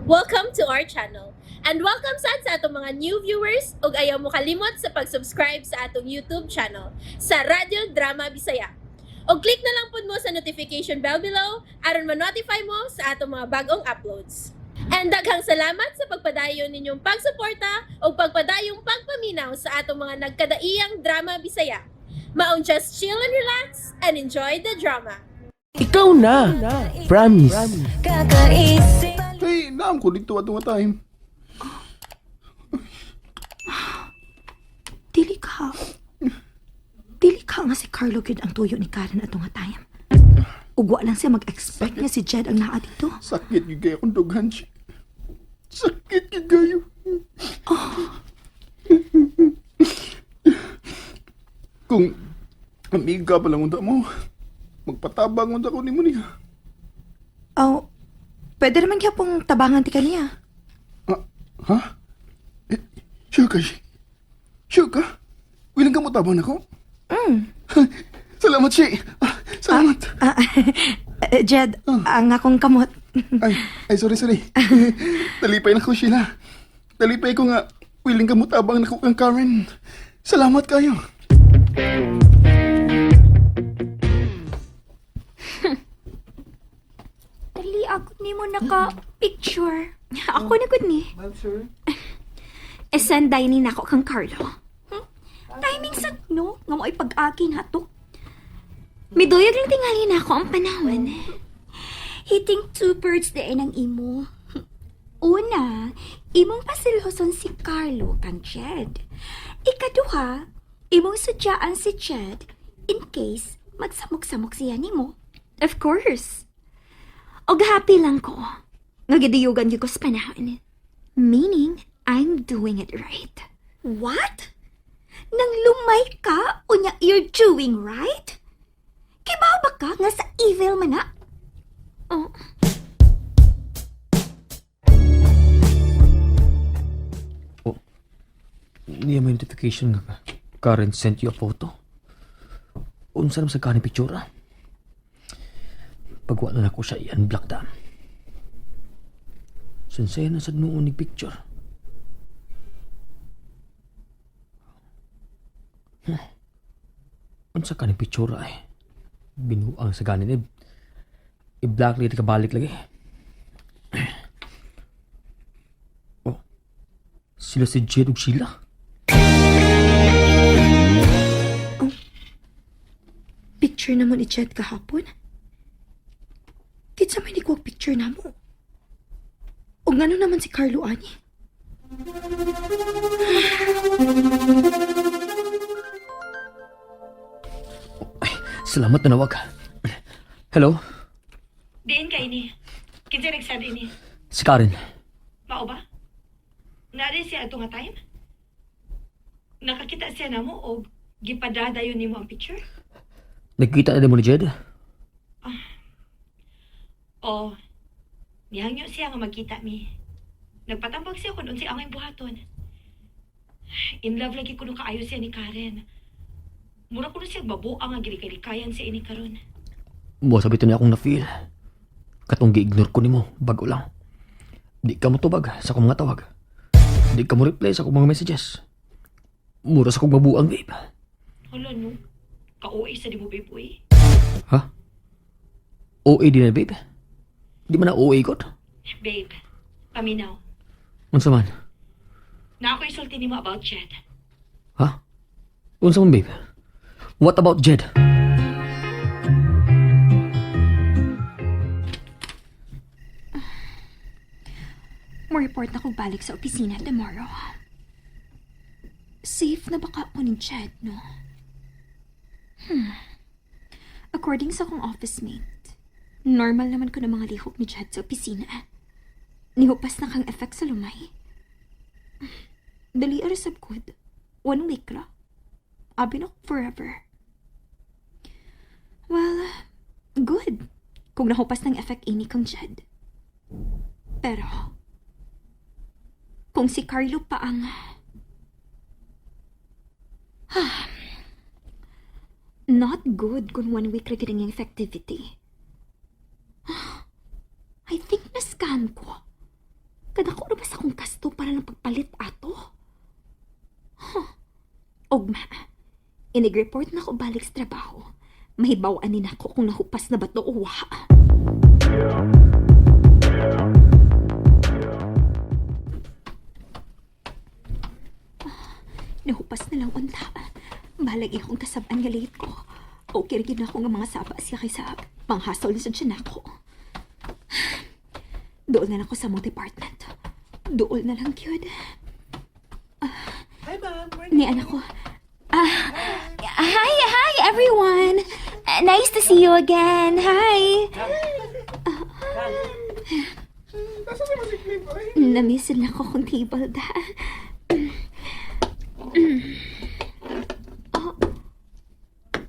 Welcome to our channel. And welcome sad sa atong mga new viewers ug ayaw mo kalimot sa pag-subscribe sa atong YouTube channel sa Radyo Drama Bisaya. Og click na lang pud mo sa notification bell below aron ma-notify mo sa atong mga bagong uploads. And daghang salamat sa pagpadayon ninyong pagsuporta ug pagpadayong pagpaminaw sa atong mga nagkadaiyang drama Bisaya. Maong just chill and relax and enjoy the drama. Ikaw na. Promise. Kakaisip. Hey, naam ko dito ato nga time. Dili ka. Dili ka nga si Carlo gyud ang tuyo ni Karen ato nga time. Ug wa lang siya mag-expect nga si Jed ang naa dito. Sakit gyud kayo akong dughan siya. Sakit gyud kayo. Kung amiga pa lang unta mo, magpatabang unta ko nimo niya. Oh, pwede naman kaya pong tabangan ti kaniya. Ah, ha? Eh, sure ka, Shi? Sure ka? Willing ka mo tabang nako? Mm. Salamat, Shi. Ah, salamat. Ah, eh, Jed, ang akong kamot. Ay, ay, sorry, sorry. Talipay na ko, Sheila. Talipay ko nga, willing ka mo tabang nako kang Karen. Salamat kayo. Dali, ako ni mo naka-picture. Ako na gud ni. Ma'am, sir. E send ni nako kang Carlo. Timing sa no, nga mo pag-akin hato. Miduyag lang tingali nako ang panahon. Hitting two birds diin ang imo. Una, imong pasilhoson si Carlo kang Jed. Ikaduha, imong sadyaan si Jed in case magsamok-samok siya nimo. Of course. Og happy lang ko. Nga gidiyugan gyud ko sa panahon. Meaning, I'm doing it right. What? Nang lumay ka, unya you're doing right? Kibaw ba ka nga sa evil man na? Oh. Oh. Niya may notification nga ka. Karen sent you a photo. Unsa naman sa kanin picture ah? Pagwa na nako siya i-unblock dam. Sensei na sad noon ni picture. Huh. Unsa kaning picture ay? Binuang sa ganin eh. I-block lagi kabalik lagi. Oh. Sila si Jed ug Sheila. Picture na mo ni Jed kahapon? Kinsa may nikuha picture na mo? O ngano naman si Carlo ani? Salamat na nawag. Hello? Diin ka ini. Kinsa nagsad ini? Si Karen. Mao ba? Naa siya ato nga time? Nakakita siya namo og gipadadayon nimo ang picture? Nagkita na din mo ni Jed? O nihangyo siya nga magkita mi. Nagpatambag siya kung unsay angay buhaton. In love lagi kuno kaayo siya ni Karen. Mura kuno siya babuang nga gilikay-likayan siya ini karon. Mo sabi to niya akong na-feel. Katong gi-ignore ko nimo, bago lang. Di ka mo tubag sa akong mga tawag. Di ka mo reply sa akong mga messages. Mura sa akong mabuang, babe. Hala no. Ka-OA sa di mo babe uy. Ha? OA din na, babe? Di man na OA ko? Babe, paminaw. Unsa man? Na ako isulti nimo about Jed. Ha? Unsa man, babe? What about Jed? Mo report na kog balik sa opisina tomorrow. Safe na baka ako ni Jed, no? According sa akong office mate, normal naman ko na mga lihok ni Jed sa opisina. Nihupas na kang effect sa lumay. Dali arasab good. One week ra. Abi na ko forever. Well, good. Kung nahupas ng effect ini kang Jed. Pero, kung si Carlo pa ang... Not good kung one week ra gid ang effectivity. I think na-scam ko. akong gasto para lang pagpalit ato. Huh. Ugma, inig-report na ko balik sa trabaho. Mahibaw-an ni nako kung nahupas na ba to o wa. Nahupas na lang unta. Balag akong kasab-an nga late ko. Okay rin na ako nga mga saba siya kaysa panghasol sa tiyan ako. Dool na lang ko sa mong department. Dool na lang yun. Hi, ma'am. Ni anak ko. Ah, hi, hi everyone. Nice to see you again. Hi. Namiss na ako kong table da. Oh.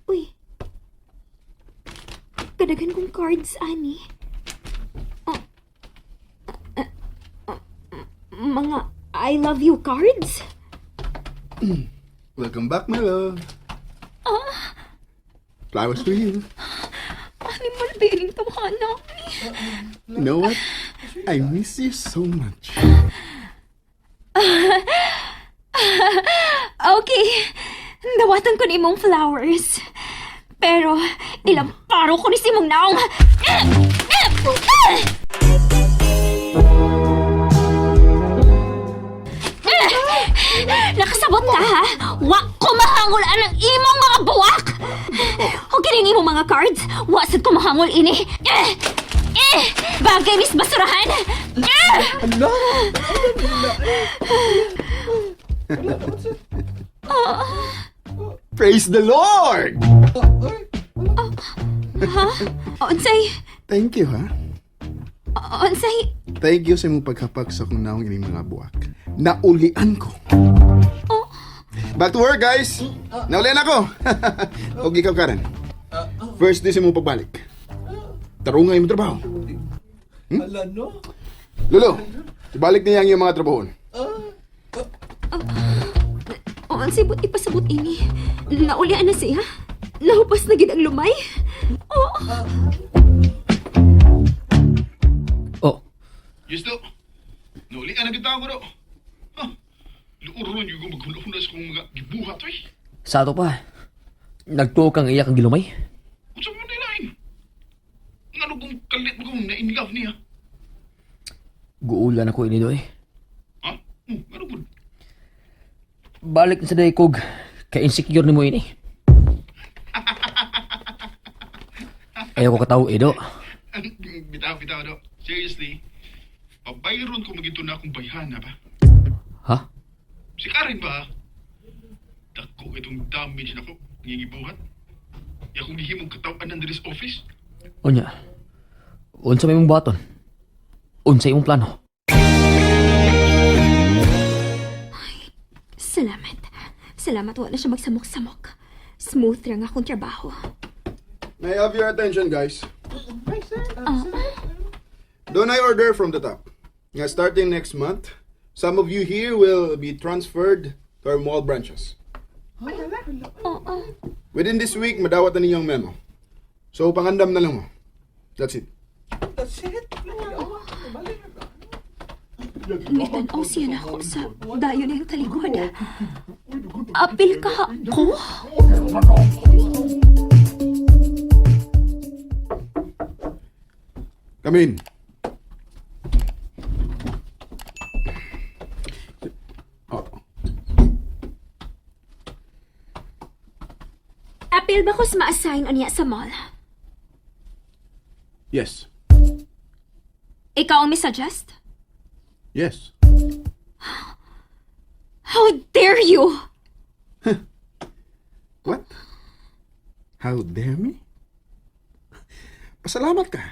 Uy. Kadagan kong cards, ani. Oh. Mga I love you cards? Welcome back, my love. Flowers for you. Animal bearing tawhana. You know what? I miss you so much. Okay, dawatan ko ni imong flowers. Pero ilang paro ko ni si imong naong. Nakasabot ka ha? Wa ko mahangol ang imong mga buwak! O kining imong mga cards, wa sad ko mahangol ini. Bagay, Miss Basurahan! Praise the Lord! Unsay, Thank you, ha? unsay, Thank you sa imong pagkapak sa akong naong ining mga buwak. Naulian ko. Oh. Back to work, guys! Naulian ako! Og ikaw, Karen. First day sa imong pagbalik. Tarunga imong trabaho. Ala, no? Lolo, ibalik niya ang iyong mga trabaho. Unsay but ipasabot ini. Naulian na siya. Nahupas na gid ang lumay. Oh, Oh, Yes, do. Naulian na kita ako, do. Huh? Luuron yung maghula-hula sa kong mga gibuhat, oy. sa ato pa. Nagtuo kang iyak ang gilumay. Unsa man nilain? Ngano kung kalit mo kung na-in love niya? Guulan ako ini doy. Ha? Oh, ngano pud? Balik na sa daykog. Kay insecure nimo ini. Ayaw ko katawo, Edo. Bitaw, bitaw, do. Seriously, pabayron ko magito na akong bayhana ba? Ha? Si Karen ba? Dako itong damage nako, ngingibuhat. Ya kung gihimong katawan ng diri sa office. Unya. Unsa may imong buhaton? Unsa imong plano? Salamat. Salamat wala siya magsamok-samok. Smooth ra nga akong trabaho. May I have your attention, guys? Don't I order from the top? Nga starting next month, some of you here will be transferred to our mall branches. Oo. Within this week, madawat na ninyong memo. So, pangandam na lang mo. That's it. That's it. Nitan-aw siya na ako sa dayon na yung talikod. Apil ka ko? Come in. Oh. Apil ba ko sa ma-assign unya sa mall? Yes. Ikaw ang may-suggest? Yes. How dare you! What? How dare me? Pasalamat ka.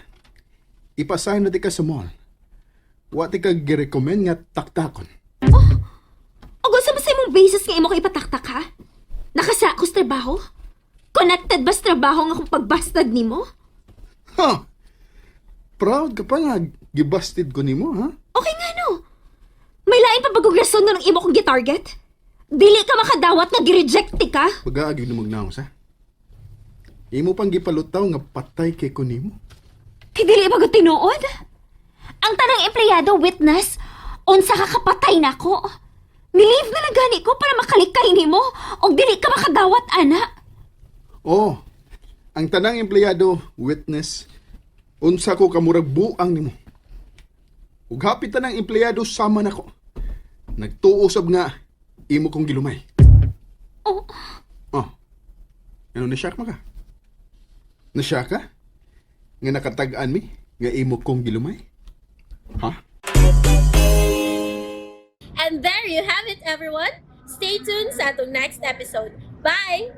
Ipasign na di ka sa mall. Wa ti ka girecommend nga taktakon. O gusto mo sa imong basis nga imo ko ipataktak ha? Nakasako sa trabaho? Connected ba sa trabaho nga kung pagbastad nimo? Huh? Proud ka pa nga gibasted ko nimo, ha? Okay nga no. May lain pa bagong rason nga ng imo kong gitarget? Dili ka makadawat nga gireject ka? Pag-aagig na magnaos, ha? Imo pang gipalutaw nga patay kay ko nimo. Kay dili ba gud tinuod? Ang tanang empleyado witness o Unsa ka kapatay nako? Ni-leave na lang gani ko para makalikay nimo og dili ka makadawat ana. Oh, ang tanang empleyado, witness, unsa ko kamurag buang nimo. Ug hapit tanang empleyado sama nako. Nagtuo sab nga imo kong gilumay. Oh. Oh. Ano na shock ka? Na ka? Nga nakatag-an mi nga imo kong gilumay? Ha? And there you have it, everyone. Stay tuned sa atong next episode. Bye!